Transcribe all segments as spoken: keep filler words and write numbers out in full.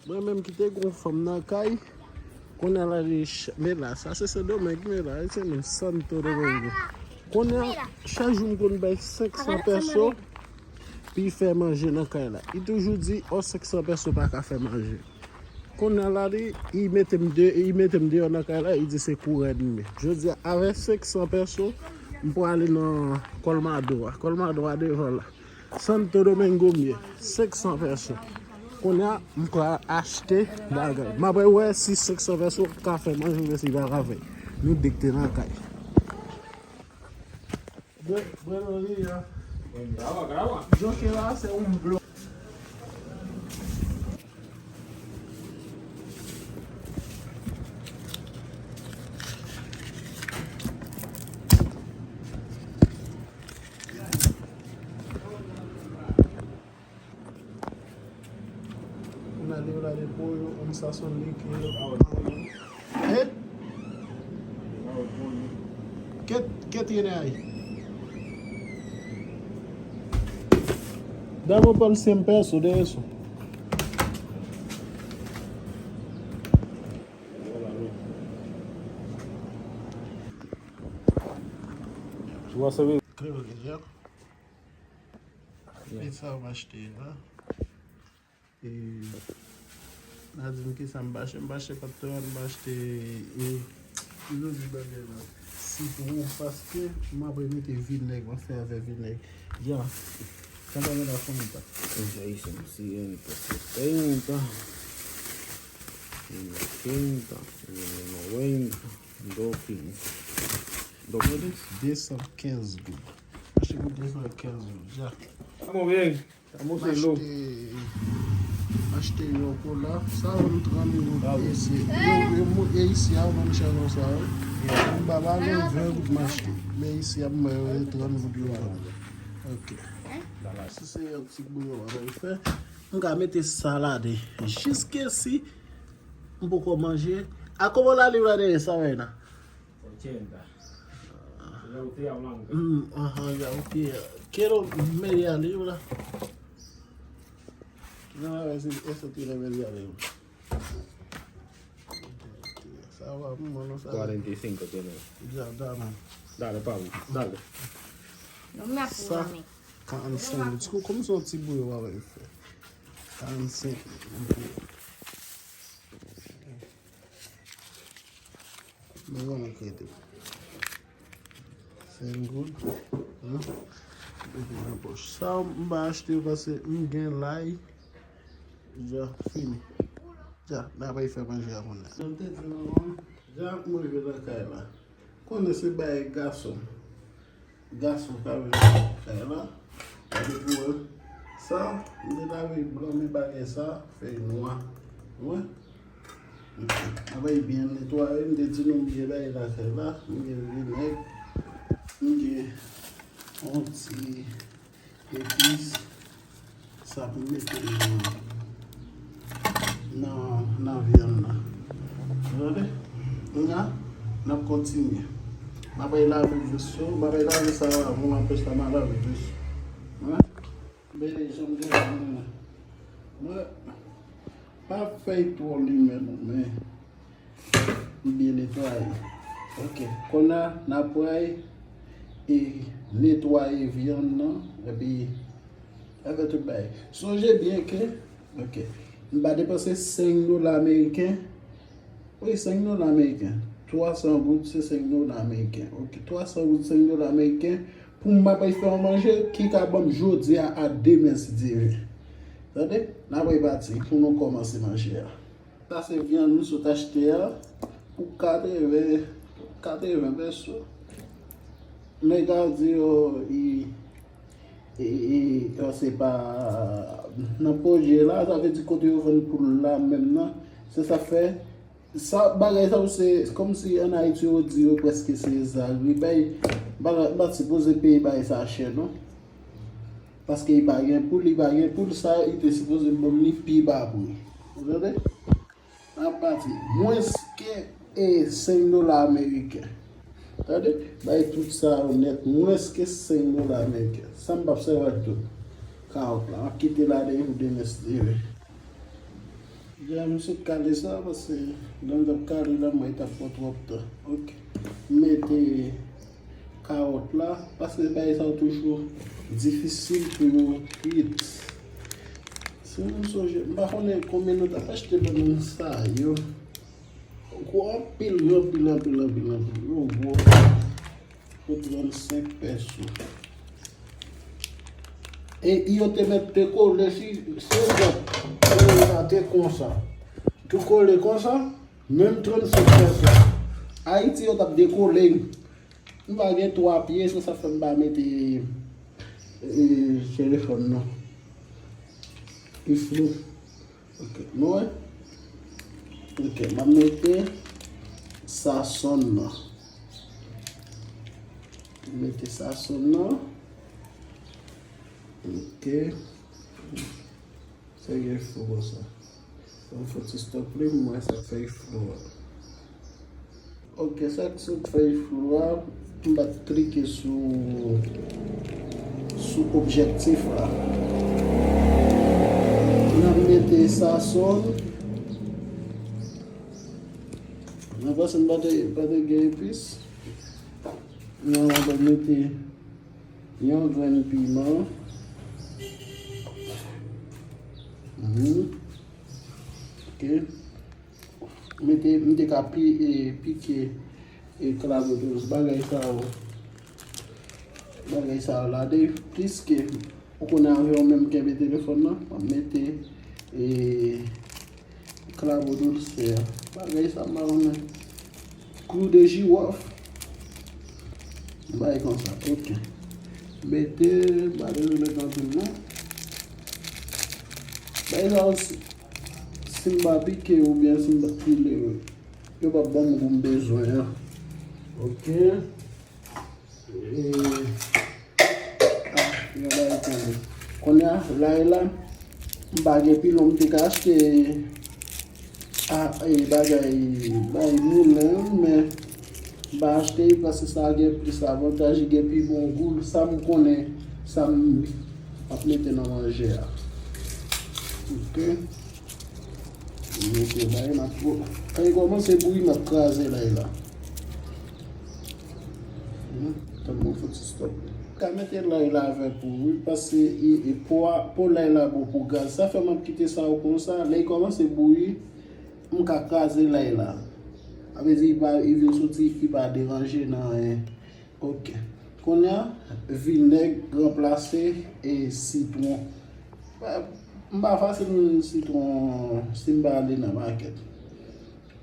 Mwen menm ki te gon fanm nan kay, kounye a la li ch- men la, sa se Sendomeng, men la, se menm Santo Domingo. Kounye a, chak jou m konn bay senk san pèso, pi fè manje nan kay la. Li toujou di, o, senk san pèso pa ka fè manje. Kounye a la, li, li mete m de, li mete m deyò nan kay la, li di se kourè m ye. Jodi a, avèk senk san pèso, m pral ale nan Colmado a. Colmado a devan la. Santo Domingo m ye, senk san pèso. Kounye a, m pral achte bagay. M apral wè si senk san pèso ka fè manje oubyen si pa ka fè. Nou de k te nan kay. Bwen, bwen, non, li a. Joke la, se yon blòk. N ale w la de pollo, un sazón líquido. Eh? ¿Qué, qué tiene ahí? Dame un par cien pesos de eso. Creo que ya. Pizza m achte la. E, n a di m kisa m pa achte. M pa achte patwon, m pa achte, e, m vle di bagay la. Sitwon, paske m apral mete vinèg, m ap fè avèk vinèg. Ya. Sa bagay la konbyen tan? Enjoy some season, pues treinta, treinta, treinta, dos quince. Dos quince? De san kenz goud. Achte pou de san kenz goud. Ya. Estamos bien. Estamos en lo. Achte, achte yon kola, sa vann trant goud isi. Yo, yo, e isi a vann chè konsa, wi. Anba ba, ven goud m achte. Men isi a, m wè trant goud yo vann. Ok. Si se yon ti bouyon m ap fè, m ka mete sa ladan. Jiske si m poko manje. A como la libra de esa vaina? Ochenta. Ya usted hablando. Mm, ajá, ya usted. Quiero media libra. No, a ver si eso tiene media libra. Sa va, mwen, non, sa va. Cuarenta y cinco tiene. Ya, dame. Dale, Pablo, dale. No me apures a mí. Karannsenk goud. Kòm se yon ti bouyon w ap fè. Karannsenk goud. Mwen konnen kredi. Senk goud. Hein? Mete nan pòch. Sa m pa achte yo paske m gen lay. Ja, fini. Ja, n ap fè manje a kounye a. Jan m te di nou, ja, m rive nan kay la. Konnen se bay gason. Gason ka vin kay la. Gade pou wè. Sa, m te lave blan, men bagay sa, fèy nwa. Ou wè? N ap bay byen netwaye, m te di nou m byen bay lakay la, m gen vinèg, m gen yon ti epis, sa pou mete nan, nan, nan vyann nan. Ou tande? Kounye a, n ap kontinye. M ap bay lave veso, m ap bay lave sa avan, apre sa m a lave veso. Hein? Bèl jan m te di nou la. Mwen pa fè l twò limen non, men m byen netwaye. Ok, kounye a n ap pral e netwaye vyann nan, epi avèk tout bagay. Sonje byen ke, ok, m pa depanse senk dola ameriken. Wi, senk dola ameriken. Twa san goud, se senk dola ameriken. Ok, twa san goud, senk dola ameriken. Pou m pa fè yon manje ki ka ban m jodi a, a demen, si Dye vle. Tande? N ap repati pou nou kòmanse manje a. Sa se vyann nou sot achte a pou katreven, katreven pèso. Nèg la di yo, i, i, i, yo se pa nan pwojè la, sa vle di kote yo vann poul la menm nan. Se sa fè, sa, bagay sa yo se kòmsi ann Ayiti yo di yo prèske se zak. Li bay, bagay, m pa t sipoze peye bagay sa chè non. Paske li pa gen poul, li pa gen poul, sa li te sipoze ban m li pi ba pri. Ou tande? N ap pati. Mwens ke, e, senk dola ameriken. Tande? Bay tout sa yo nèt, mwens ke senk dola ameriken. Sa m p ap sèvi ak tout. Kawòt la. M ap kite la depi pou demen, si Dye vle. Deja m sot kale sa, paske lè m t ap kale la, m wè li t ap pran twòp tan. Ok. M mete kawòt la, paske bagay sa yo toujou difisil pou yo kwit. Si nou sonje, m pa konnen konbyen nou t ap achte bannann sa yo. Gwo anpil, anpil, anpil, anpil, anpil. Yo gwo. Pou trannsenk pèso. E yo te mèt te kole si, si egzanp, yo te konsa. Te kole konsa, menm trannsenk pèso. Ayiti, yo t ap dekole. M pa gen twa pye, se sa fè m pa mete, e, telefòn nan. Li flou. Ok, nou wè? Ok, m ap mete sa sonn nan. Mete sa sonn nan. Ok. Sa gen flou konsa. Ban m fè ti stop li, m wè sa k fè l flou a. Ok, sa k sot fè l flou a, m pa t klike sou, sou objektif la. N ap mete sa sonn. Nan pase m pa te, pa te gen epis. Nan, m ap mete yon grenn piman. Mhm. Ok. M te, m te ka pi, e, pike, e, klabo dous bagay sa yo. Bagay sa yo la de, pliske ou konnen avè w menm kenbe telefòn nan, m ap mete, e, klabo dous fè a. Bagay sa m pa konnen. Klou de jiwòf. Bagay konsa, ok. Mete, m pa bezwen mete anpil non. Bagay sa yo, si, si m pa pike oubyen si m pa pile yo, yo p ap ban m gou m bezwen an. Ok. E, ah, yon bagay konnen. Kounye a, la e la, m pa gen pilon, m te ka achte, ah, e, bagay, bagay moulen, men m pa achte li paske sa gen plis avantaj, li gen pi bon gou, sa m konnen, sa m ap mete nan manje a. Ok. M mete lay la pou, kan li kòmanse bouyi, m ap kraze lay la. Hmm, tann mwen fouti stop. Ka mete lay la avèk ou, wi, paske i, i po a, po lay la bon pou gaz. Sa fè m ap kite sa yo konsa. Lè li kòmanse bouyi, m ka kraze lay la. Sa vle di, li pa, li vin soti, li pa deranje nan anyen. Ok. Kounye a, vinèg ranplase e sitwon. M pa fasil jwenn sitwon si m pa ale nan makèt.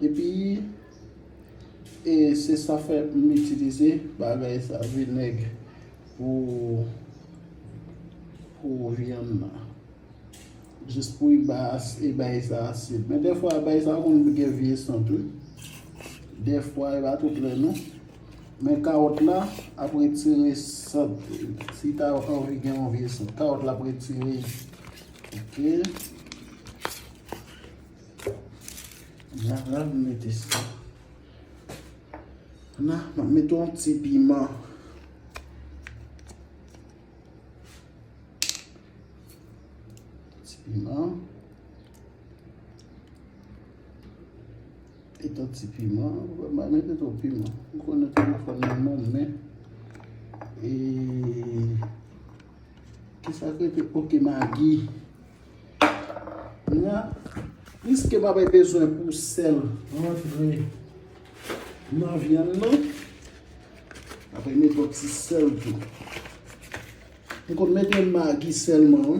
Epi, e se sa fè m itilize bagay sa, vinèg, pou, pou vyann nan. Jis pou li ba as-, e bay sa asid. Men dèfwa, bay sa konn gen vye sant, wi. Dèfwa, e pa tout lè, non. Men kawòt la ap retire sant. Si ta anvi gen yon vye sant, kawòt la ap retire. Ok. La, la, m mete sa. La, m ap mete yon ti piman. Ti piman. Etan ti piman, m pa mete twòp piman. Ou konnen telefòn nan non, men. E, kisa k rete? Ok, magi. Kounye a, piske m ap bezwen pou sèl rantre nan vyann nan, m ap mete yon ti sèl tou. M konn mete magi sèlman, wi.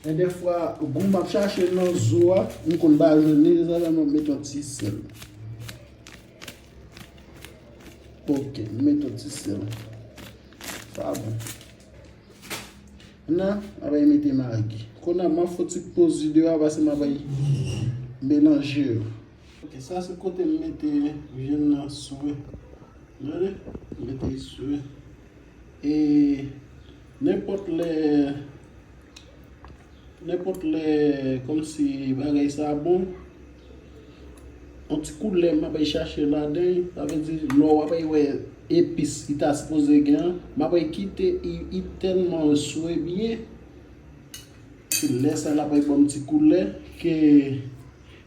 Men dèfwa, gou m ap chache nan zo a, m konn pa jwenn li, se sa fè m ap mete yon ti sèl. Ok, m mete yon ti sèl. Sa bon. Nan, m ap mete magi. Kounye a, m ap fè yon ti poz videyo a, paske m ap melanje yo. Ok, sa se kote m mete vyann nan swe. Gade, m mete swe. E nenpòt lè, nenpòt lè, kòmsi bagay sa bon, yon ti koulè m ap chache ladan, sa vle di, lè w ap wè epis li ta sipoze gen an, m ap kite li, li tèlman swe byen, se lè sa l ap ban m ti koulè, Ke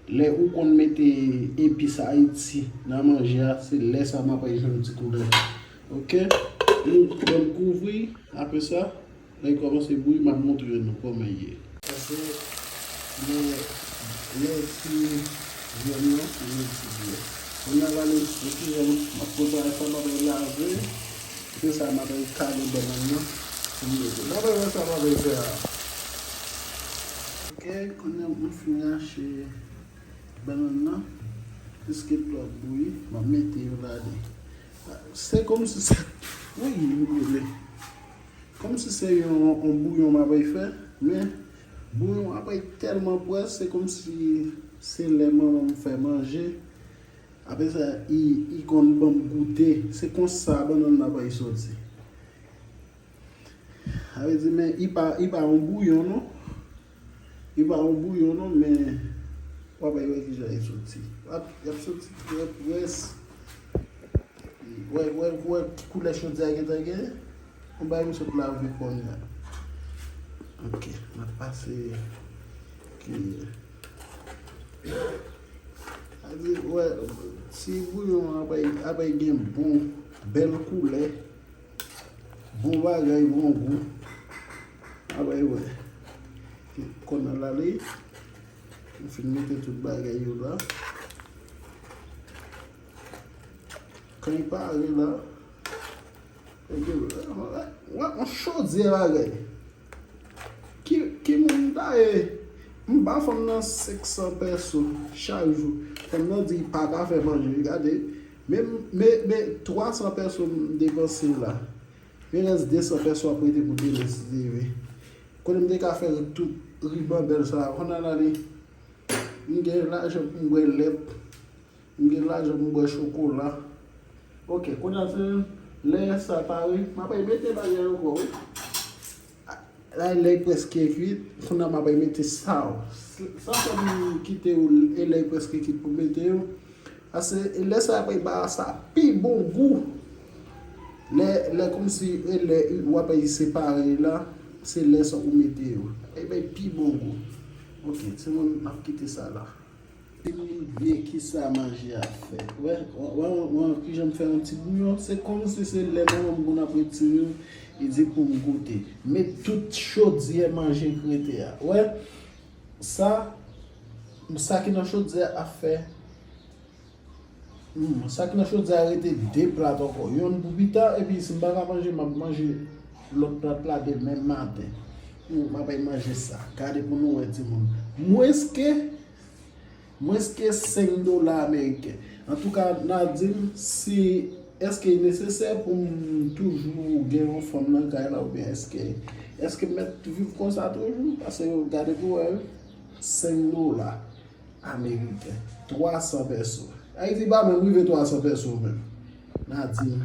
lè ou konn mete epis Ayiti nan manje a, se lè sa m ap jwenn ti koulè. Ok? Nou ban m kouvri, apre sa, lè l kòmanse bouyi, m ap montre nou kòman l ye. Paske lè, lè ti vyann nan, li ti byen. Kounye a la, nou, nou ki jan m ap prepare sa, m ap lave. Apre sa, m ap kale bannann nan pou m mete. N ap wè sa m ap fè a. Ok, kounye a m fin rache bannann nan. Piske dlo ap bouyi, m ap mete yo ladan. Se kòmsi se, wi, m brule. Kòmsi se yon, yon bouyon m ap fè, men bouyon ap tèlman pwès, se kòmsi se lè manman m fè manje. Apre sa, i, i konn ban m goute. Se konsa bannann nan ap soti. Sa vle di, men i pa, i pa yon bouyon, non. Li pa yon bouyon non, men w ap wè kijan li soti. W ap, y ap soti trè pwès. Wè, wè, wè ki koulè chodyè a gentan gen? Yon bagay m sot lave kounye a. Ok, m ap pase kiyè. Sa di, wè, ti bouyon an ap, ap gen bon, bèl koulè. Bon bagay, bon gou. Apre, wè. Kòn nan l ale. M fin mete tout bagay yo la. Kan li pare la, wè, wè, yon chodyè bagay. Ki, ki moun ta ye? M ba fanm nan senk san pèso chak jou. Fanm nan di pa ka fè manje. Gade, men, men, men twa san pèso m depanse la. Men rès de san pèso ap rete pou demen si Dye vle. Kote m te ka fè tout ribanbèl sa a, konn al ale. M gen lajan pou m bwè lèt. M gen lajan pou m bwè chokola. Ok, kounye a se lè sa pare, m ap mete bagay ankò, wi. La, lè l prèske kwit, kounye a m ap mete sa yo. Sa fè m kite yo, e lè l prèske kwit pou m mete yo. Paske lè sa apre ba sa pi bon gou. Lè, lè kòmsi, e lè w ap separe la, se lè sa ou mete yo. E bay pi bon gou. Ok, timoun, m ap kite sa la. Vin rive kisa manje a fè. Wè, wè, wè, wè kijan m fè yon ti bouyon. Se kòmsi se lè manman m konn ap retire yo, li di pou m goute. Met tout chodyè manje k rete a. Wè, sa, sa ki nan chodyè a ap fè. Hmm, sa ki nan chodyè a rete de plat ankò. Yonn pou pita, epi si m pa ka manje, m ap manje lòt plat la demen maten. Hmm, m ap al manje sa. Gade pou nou wè, timoun. Mwens ke Mwens ke senk dola ameriken. Antouka, n a di m si, èske li nesesè pou m toujou gen yon fanm nan kay la, oubyen èske, èske m mèt viv konsa toujou? Paske gade pou wè, senk dola ameriken, twa san pèso. Ayiti pa menm rive twa san pèso menm. N a di m.